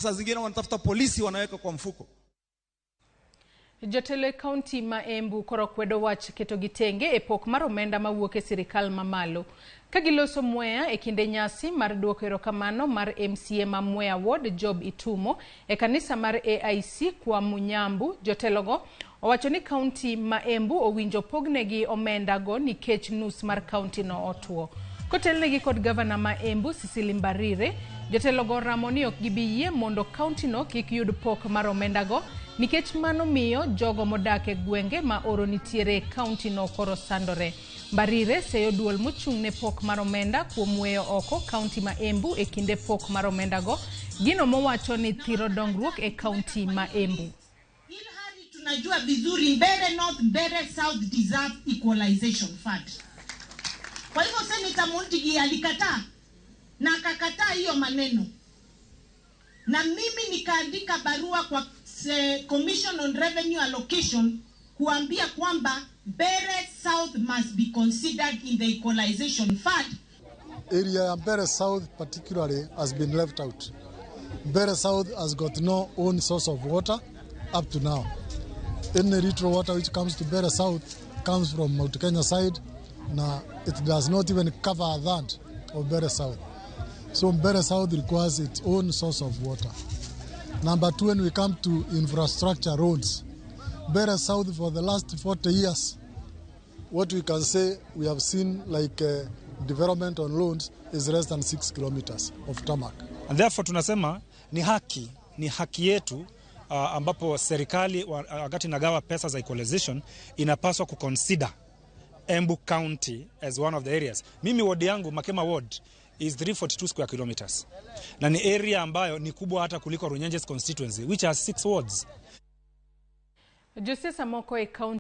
Saa zingine wanatafuta polisi wanaweka kwa mfuko. Jotelo e kaunti ma Embu koro kwedo wach keto gi tenge e pok mar omenda mawuok e sirikal mamalo. Ka giloso Mwea e kinde nyasi mar duoko erokamano mar MCA ma Mwea Ward Job Itumo e kanisa mar AIC kwa Munyambu, jotelogo owacho ni kaunti ma Embu owinjo pognegi omenda go nikech nus mar kaunti no otwo. Kotelnegi kod gavana ma Embu Cecily Mbarire, jotelogo oramo ni ok gibi yie mondo kaunti no kik yud pok mar omendago nikech mano miyo jogo modak e gwenge ma oro nitiere e kaunti no koro sandore. Mbarire seyo duol mochung' ne pok mar omenda kuom weyo oko kaunti ma Embu e kinde pok mar omendago, gino mowacho ni thiro dongruok e kaunti ma Embu. Ilhali tunajua vizuri Mbeere North, Mbeere South deserve equalization fund. Kwa hivyo Senator Mundigi alikataa na akakataa hiyo maneno, na mimi nikaandika barua kwa Commission on Revenue Allocation kuambia kwamba Mbeere South must be considered in the equalization fund. Area ya Mbeere South particularly has been left out. Mbeere South has got no own source of water up to now. Any liter water which comes to Mbeere South comes from Mount Kenya side. Now it does not even cover a third of Mbeere South. So Mbeere South requires its own source of water. Number two, when we come to infrastructure roads, Mbeere South for the last 40 years, what we can say we have seen like development on roads is less than 6 kilometers of tarmac. And therefore tunasema ni haki yetu ambapo serikali wakati inagawa pesa za equalization inapaswa kuconsider Embu County as one of the areas. Mimi ward yangu, Makema Ward, is 342 square kilometers na ni area ambayo ni kubwa hata kuliko Runyenjes constituency, which has six wards. Josiasa moko e kaunti